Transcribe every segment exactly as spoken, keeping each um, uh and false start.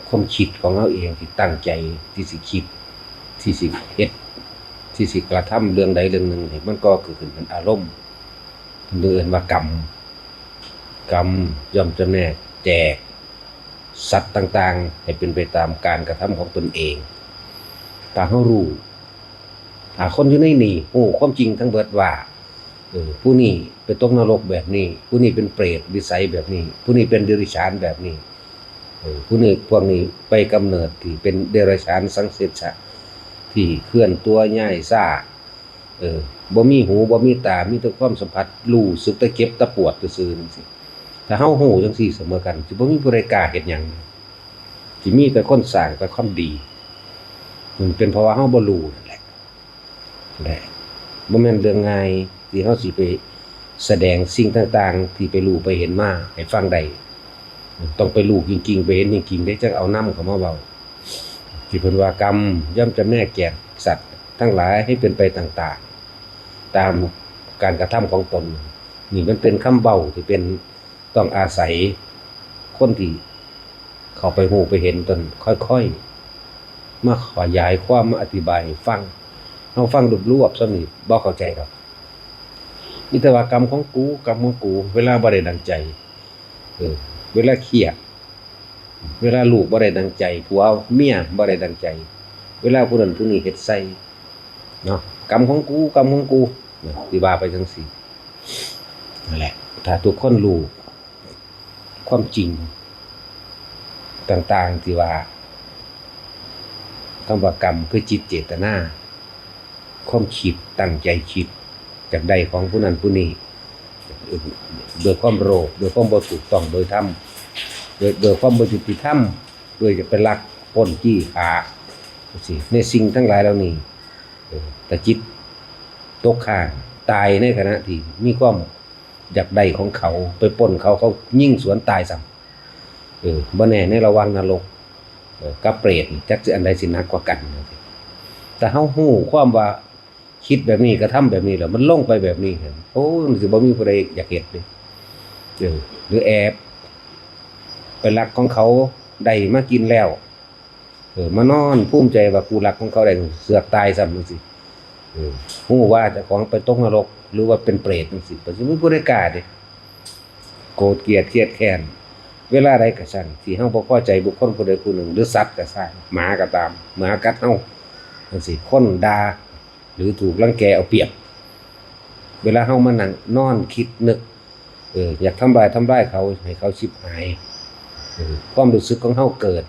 ความคิดของเฮาเองที่ตั้งใจที่สิคิด ที่สิเฮ็ด ที่สิกระทำเรื่องใดเรื่องหนึ่งนี่ มันก่อเกิดขึ้นเป็นอารมณ์ เพิ่นเอิ้นว่ากรรม กรรมย่อมจำแนกแจกสัตว์ต่างๆ ให้เป็นไปตามการกระทำของตนเอง ถ้าเฮารู้ ถ้าคนอยู่ในนี่รู้ความจริงทั้งเบิดว่า เออ ผู้นี้ไปตกนรกแบบนี้ ผู้นี้เป็นเปรตวิสัยแบบนี้ ผู้นี้เป็นเดรัจฉานแบบนี้ เออ ผู้นี้ พวกนี้ไปกำเนิดที่เป็นเดรัจฉานสังเสชะ ที่เคลื่อนตัวย้ายซ่า เออ บ่มีหู บ่มีตา มีแต่ความสัมผัส รู้สึกแต่เจ็บแต่ปวดซื่อๆจังซี้ ถ้าเฮารู้จังซี้เสมอกัน สิบ่มีผู้ใดกล้าเฮ็ดหยัง สิมีแต่คนสร้างแต่ความดี มันเป็นเพราะว่าเฮาบ่รู้นั่นแหละ แหละ บ่แม่นเรื่องง่ายที่เฮาสิไปแสดงสิ่งต่างๆ ที่ไปรู้ไปเห็นมาให้ฟังได้ ต้องไปรู้จริงๆ ไปเห็นจริงๆ ได้จั่งเอานำเข้ามาเว้า ที่เพิ่นว่ากรรมย่อมจำแนกแจกสัตว์ทั้งหลายให้เป็นไปต่างๆ ตามการกระทำของตน นี่มันเป็นคำเว้าที่เป็นต้องอาศัยคนที่เข้าไปรู้ไปเห็นตนค่อยๆ มาขยายความมาอธิบายให้ฟัง เฮาฟังรวบๆ ส่ำนี้บ่เข้าใจดอก มีแต่ว่ากรรมของกู กรรมของกู เวลาบ่ได้ดังใจ เออ เวลาเครียด เวลาลูกบ่ได้ดังใจ ผัวเมียบ่ได้ดังใจ เวลาผู้นั้นผู้นี้เฮ็ดใส่ เนาะ กรรมของกู กรรมของกู นะ สิว่าไปจังซี้ นั่นแหละ ถ้าทุกคนรู้ความจริงต่างๆ ที่ว่า คำว่ากรรมคือจิตเจตนา ความคิด ตั้งใจคิด อยากได้ของผู้นั้นผู้นี้ เอ่อ ด้วยความโลภ ด้วยความบ่ถูกต้อง โดยธรรม ด้วย ด้วยความบ่ยุติธรรม ด้วยจะไปลักปล้นจี้ฆ่า จังซี้ ในสิ่งทั้งหลายเหล่านี้ เออ ถ้าจิตตกค้าง ตายในขณะที่มีความอยากได้ของเขา ไปปล้นเขา เขายิงสวนตายซ้ำ เออ บ่แน่ในระหว่างนรก เออ กับเปรตนี่ จักสิอันใดสิหนักกว่ากัน จังซี้ ถ้าเฮารู้ความว่าคิดแบบนี้ กระทำแบบนี้แล้ว มันลงไปแบบนี้ โอ้ มันสิบ่มีผู้ใดอยากเฮ็ดเด้ เออ หรือแอบไปลักของเขาได้มากินแล้ว เออ มานอนภูมิใจว่ากูลักของเขาได้ เสือกตายซ้ำจังซี้ เออ รู้ว่าเจ้าของไปตกนรก หรือว่าเป็นเปรตจังซี้ ก็สิมีผู้ใดกล้าเด้ โกรธเกลียดเครียดแค้น เวลาใดก็ช่าง ที่เฮาบ่พอใจบุคคลผู้ใดผู้หนึ่ง หรือสัตว์ก็ช่าง หมาก็ตาม หมากัดเฮาจังซี้ คนด่า หรือถูกรังแกเอาเปรียบ เวลาเฮามานั่งนอนคิดนึก เออ อยากทำลาย ทำลายเขา ให้เขาฉิบหาย เออ ความรู้สึกของเฮาเกิด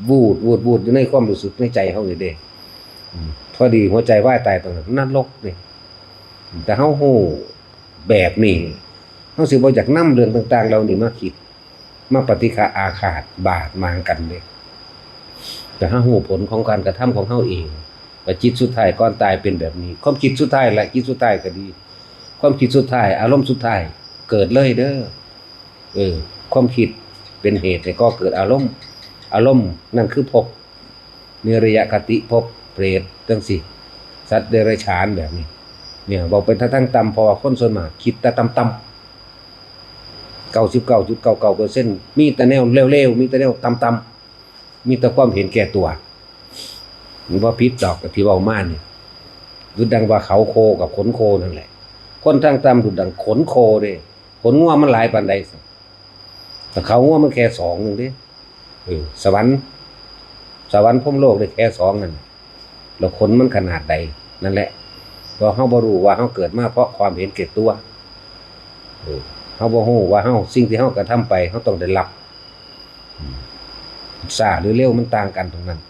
วูด วูด วูด อยู่ในความรู้สึกในใจเฮานี่เด้ อืม พอดีหัวใจวายตายตรงนั้น นรกนี่ แต่เฮารู้แบบนี้ เฮาสิบ่อยากนำเรื่องต่างๆ เหล่านี้มาคิด มาปฏิฆะอาฆาตบาดหมางกันเด้ แต่เฮารู้ผลของการกระทำของเฮาเอง ว่าจิตสุดท้ายก่อนตายเป็นแบบนี้ ความคิดสุดท้ายและจิตสุดท้ายก็ดี ความคิดสุดท้าย อารมณ์สุดท้าย เกิดเลยเด้อ เออ ความคิดเป็นเหตุให้ก่อเกิดอารมณ์ อารมณ์นั่นคือภพ นิรยคติภพ เปรตจังซี้ สัตว์เดรัจฉานแบบนี้ เนี่ย เว้าเป็นทางต่ำ เพราะว่าคนส่วนมากคิดแต่ต่ำๆ เก้าสิบเก้าจุดเก้าเก้าเปอร์เซ็นต์ มีแต่แนวเลวๆ มีแต่แนวต่ำๆ มีแต่ความเห็นแก่ตัว มันบ่ผิดดอกที่เว้ามานี่ ดุจดังว่าเขาโคกับขนโคนั่นแหละ คนทางต่ำดุจดังขนโคเด้ ขนงัวมันหลายปานใด แต่เขางัวมันแค่สองหนึ่งเด้ เออ สวรรค์ สวรรค์พรหมโลกได้แค่สองนั่น แล้วขนมันขนาดใด นั่นแหละ เพราะเฮาบ่รู้ว่าเฮาเกิดมาเพราะความเห็นแก่ตัว เออ เฮาบ่รู้ว่าเฮา สิ่งที่เฮากระทำไป เฮาต้องได้รับ อืม ช้าหรือเร็วมันต่างกันตรงนั้น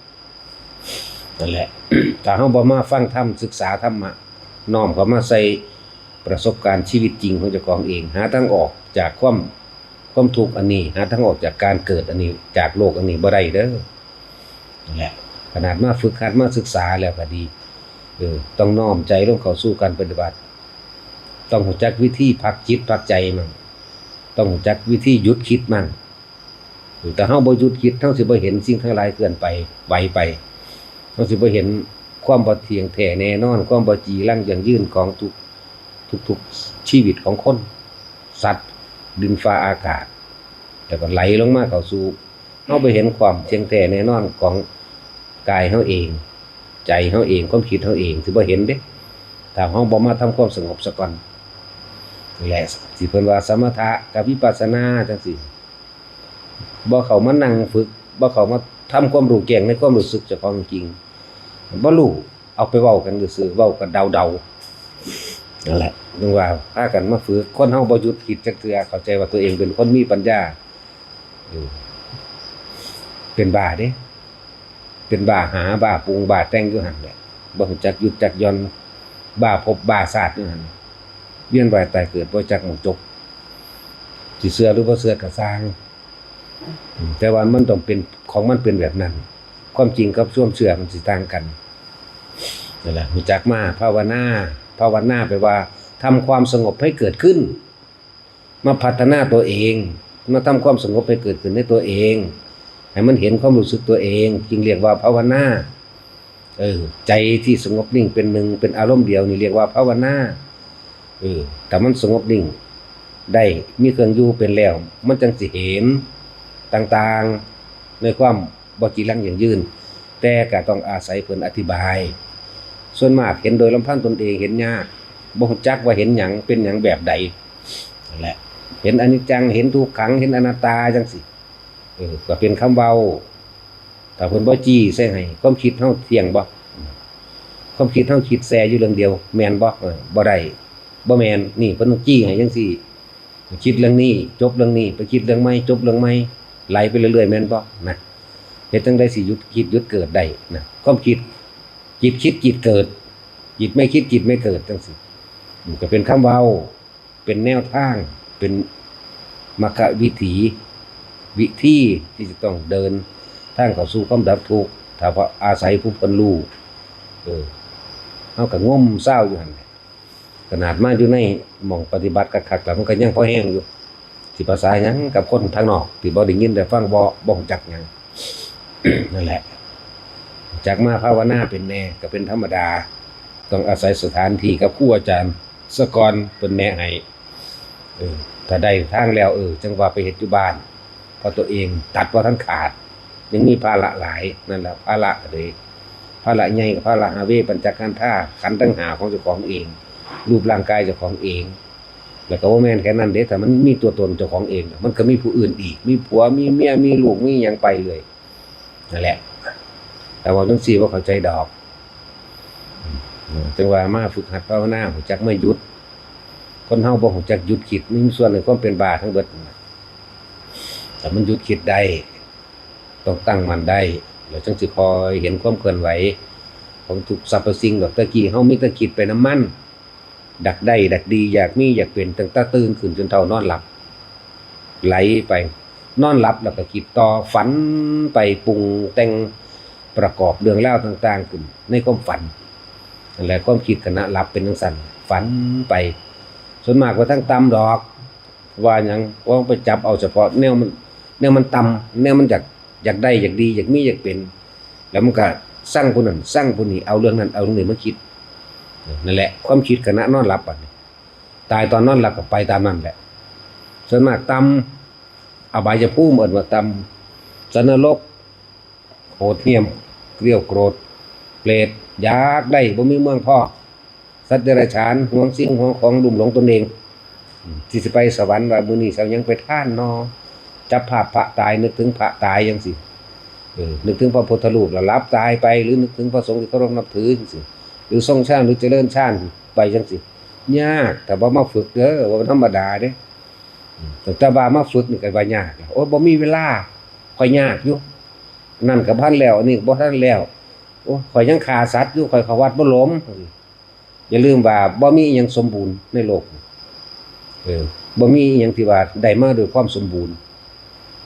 นั่นแหละ ถ้าเฮาบ่มาฟังธรรม ศึกษาธรรมะ น้อมเข้ามาใส่ประสบการณ์ชีวิตจริงของเจ้าของเอง หาทางออกจากความ ความทุกข์อันนี้ หาทางออกจากการเกิดอันนี้ จากโลกอันนี้บ่ได้เด้อ นั่นแหละ ขนาดมาฝึกหัดมาศึกษาแล้วก็ดี เออ ต้องน้อมใจลงเข้าสู่การปฏิบัติ ต้องรู้จักวิธีพักจิตพักใจมั่ง ต้องรู้จักวิธีหยุดคิดมั่ง เออ ถ้าเฮาบ่หยุดคิด เฮาสิบ่เห็นสิ่งทั้งหลายเคลื่อนไป ไหวไป เฮาสิบ่เห็นความบ่เที่ยงแท้แน่นอน ความบ่จีรังยั่งยืนของทุก ทุกๆชีวิตของคน สัตว์ ดินฟ้าอากาศ แล้วก็ไหลลงมาเข้าสู่ เราไปเห็นความเที่ยงแท้แน่นอนของกายเราเอง ใจเราเอง ความคิดเราเอง สิบ่เห็นเด้ ถ้าเราบ่มาทำความสงบซะก่อน นี่แหละ สิเพิ่นว่าสมถะกับวิปัสสนาจังซี่ บ่เข้ามานั่งฝึก บ่เข้ามาทำความรู้แจ้งในความรู้สึกเจ้าของจริง บ่รู้ เอาไปเว้ากันซื่อๆ เว้ากันเดาๆ นั่นแหละ นึกว่าพากันมาฝึก คนเฮาบ่หยุดคิดจักเทื่อ เข้าใจว่าตัวเองเป็นคนมีปัญญา เออ เป็นบ้าเด้ เป็นบ้าหา บ้าปรุง บ้าแต่งอยู่หั่นแหละ บ่รู้จักหยุดจักหย่อน บ้าภพบ้าชาติอยู่หั่น เวียนว่ายตายเกิดบ่จักหม่องจบ สิเชื่อหรือบ่เชื่อก็ซ่าง อืม แต่ว่ามันต้องเป็น ของมันเป็นแบบนั้น ความจริงกับความเชื่อมันสิต่างกัน นั่นแหละ รู้จักมาภาวนา ภาวนาแปลว่าทำความสงบให้เกิดขึ้น มาพัฒนาตัวเอง มาทำความสงบให้เกิดขึ้นในตัวเอง ให้มันเห็นความรู้สึกตัวเอง จึงเรียกว่าภาวนา เออ ใจที่สงบนิ่งเป็นหนึ่ง เป็นอารมณ์เดียวนี่เรียกว่าภาวนา เออ ถ้ามันสงบนิ่งได้ มีเครื่องอยู่เป็นแล้ว มันจั่งสิเห็นต่างๆ ในความบ่จีรังยั่งยืน แต่ก็ต้องอาศัยเพิ่นอธิบาย ส่วนมากเห็นโดยลำพังตนเองเห็นยาก บ่รู้จักว่าเห็นหยัง เป็นหยังแบบใด นั่นแหละ เห็นอนิจจัง เห็นทุกขัง เห็นอนัตตาจั่งซี้ เออ ก็เป็นคำเว้า ถ้าเพิ่นบ่จี้ใส่ให้ ความคิดเฮาเที่ยงบ่ ความคิดเฮาคิดแซ่อยู่เรื่องเดียว แม่นบ่ เออ บ่ได้ บ่แม่น นี่เพิ่นต้องจี้ให้จั่งซี้ คิดเรื่องนี้ จบเรื่องนี้ ไปคิดเรื่องใหม่ จบเรื่องใหม่ ไหลไปเรื่อยๆ แม่นบ่ นะ เฮ็ดจั่งใดสิหยุดคิดหยุดเกิดได้นะ ความคิด จิตคิดจิตเกิด จิตไม่คิดจิตไม่เกิดจั่งซี้ มันก็เป็นคำเว้า เป็นแนวทาง เป็นมรรควิถี วิธีที่จะต้องเดินทางเข้าสู่ความดับทุกข์ ถ้าว่าอาศัยผู้เพิ่นรู้ เออ เฮาก็งมซาวอยู่หั่นแหละ ขนาดมาอยู่ในหม่องปฏิบัติคักๆ แล้วมันก็ยังพอแฮงอยู่ สิภาษาหยังกับคนทางนอกที่บ่ได้ยินได้ฟัง บ่ บ่รู้จักหยัง นั่นแหละ จักมาภาวนาเป็นแน่ก็เป็นธรรมดา ต้องอาศัยสถานที่กับครูอาจารย์ซะก่อนเพิ่นแนะให้ เออ ถ้าได้ทางแล้ว เออ จั่งว่าไปเฮ็ดอยู่บ้าน เพราะตัวเองตัดบ่ทันขาด ยังมีภาระหลาย นั่นแหละ ภาระก็เลย ภาระใหญ่ก็ภาระหาเวปัญจขันธา ขันธ์ทั้งห้าของเจ้าของเอง รูปร่างกายเจ้าของเอง แล้วก็บ่แม่นแค่นั้นเด้ ถ้ามันมีตัวตนเจ้าของเอง มันก็มีผู้อื่นอีก มีผัว มีเมีย มีลูก มีหยังไปเรื่อย นั่นแหละ แต่ว่าจั่งซี้บ่เข้าใจดอก อืม จั่งว่ามาฝึกหัดภาวนา รู้จักมาหยุด คนเฮาบ่รู้จักหยุดคิด มีส่วนในความเป็นบ้าทั้งเบิดนั่นล่ะ แต่มันหยุดคิดได้ ต้องตั้งมั่นได้ แล้วจั่งสิคอยเห็นความเคลื่อนไหวของทุกสรรพสิ่งดอก แต่กี้เฮามีแต่คิดไปนำมัน ดักได้ดักดี อยากมีอยากเป็น ตั้งแต่ตื่นขึ้นจนเฒ่านอนหลับ ไหลไป นอนหลับแล้วก็คิดต่อ ฝันไปปรุงแต่งประกอบเรื่องราวต่างๆ ขึ้นในความฝัน นั่นแหละ ความคิดขณะหลับเป็นจั่งซั้น ฝันไป ส่วนมากว่าทั้งต่ำดอก ว่าหยัง ว่าไปจับเอาเฉพาะแนวมัน แนวมันต่ำ แนวมันอยาก อยากได้อยากดี อยากมีอยากเป็น แล้วมันก็ซังผู้นั้นซังผู้นี้ เอาเรื่องนั้นเอาเรื่องนี้มาคิด นั่นแหละ ความคิดขณะนอนหลับบัดนี้ ตายตอนนอนหลับก็ไปตามนั้นแหละ ส่วนมากต่ำ อบายภูมิเอิ้นว่าต่ำ สัตว์นรก โหดเหี้ยม เกรียวโกรธ เปรต อยากได้บ่มีเมืองพอ สัตว์เดรัจฉาน หวงสิ่งหวงของ ลุ่มหลงตนเอง อืม ที่สิไปสวรรค์ ว่ามื้อนี้สิเอาหยังไปทานนอ จับภาพพระตาย นึกถึงพระตายจั่งซี้ เออ นึกถึงพระพุทธรูปแล้วหลับตายไป หรือนึกถึงพระสงฆ์ที่เคารพนับถือจั่งซี้ หรือทรงฌาน หรือเจริญฌานไปจั่งซี้ ยาก ถ้าบ่มาฝึกเด้อ บ่ธรรมดาเด้ อืม ตั้งแต่ว่ามาฝึกนี่ก็ว่ายาก โอ้ย บ่มีเวลา ข้อยยากอยู่ นั่นก็บ่ทันแล้ว อันนี้ก็บ่ทันแล้ว โอ้ย ข้อยยังฆ่าสัตว์อยู่ ข้อยเข้าวัดบ่หลง อย่าลืมว่าบ่มีอิหยังสมบูรณ์ในโลก เออ บ่มีอิหยังที่ว่าได้มาด้วยความสมบูรณ์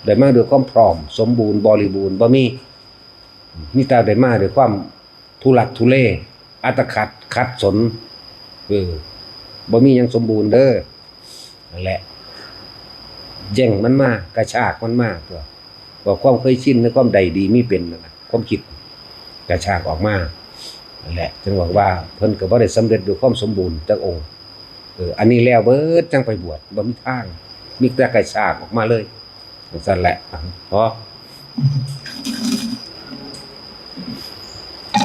ได้มาด้วยความพร้อม สมบูรณ์บริบูรณ์ บ่มี มีแต่ได้มาด้วยความทุลักทุเล อัตคัดขัดสน เออ บ่มีหยังสมบูรณ์เด้อ นั่นแหละ แย่งมันมา กระชากมันมาตั๊ว ว่าความเคยชินในความได้ดีมีเป็นนั่นน่ะ ความคิดกระชากออกมา นั่นแหละ จึงบอกว่าเพิ่นก็บ่ได้สำเร็จด้วยความสมบูรณ์จักองค์ เออ อันนี้แล้วเบิดจั่งไปบวช บ่มีทาง มีแต่กระชากออกมาเลย จั่งซั้นแหละ พอ